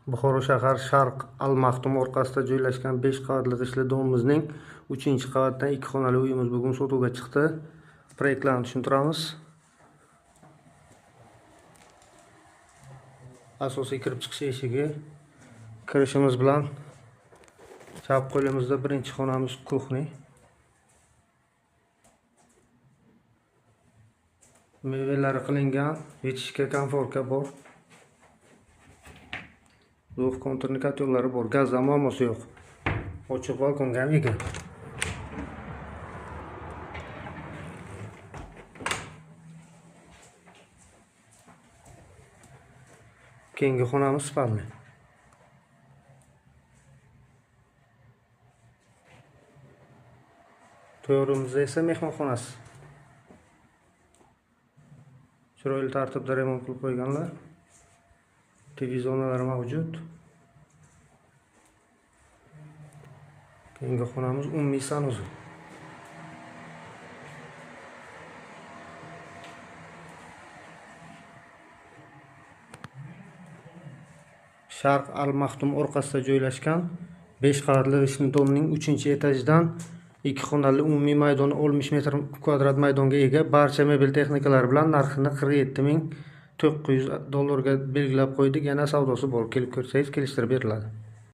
Buxoro shahar Sharq Al Maxtum orqasida joylashgan 5 qavatli g'ishtli domimizning 3-qavatdan 2 xonali uyimiz bugun sotuvga chiqdi. Proyektlarni tushuntiramiz. Asosiy kirib chiqish eshigi. Kirishimiz bilan chap qo'limizda birinchi xonamiz kuxni. Mebellari qilingan, vechishka, komfortka bor. Dvux konturli kotellari bor, gazdan muammosi yo'q. Ochiq balkonga ham ega. Keyingi xonamiz spalni. To'g'rimizda esa mehmonxonasi. Chiroyli tartibda remont qilib qo'yganlar. TV zonalari mavjud. Keyingi xonamiz umumiy sanuzi. Sharq Al Maxtum orqasida joylashgan 5 qavatli g'ishtli domning 3-etajidan 2 xonali umumiy maydoni 60 metr kvadrat maydonga ega, barcha mebel texnikalari bilan narxini 47 900 dollarga belgilab qo'ydik. Yana savdosi bor, kelib ko'rsangiz kelishtirib beriladi.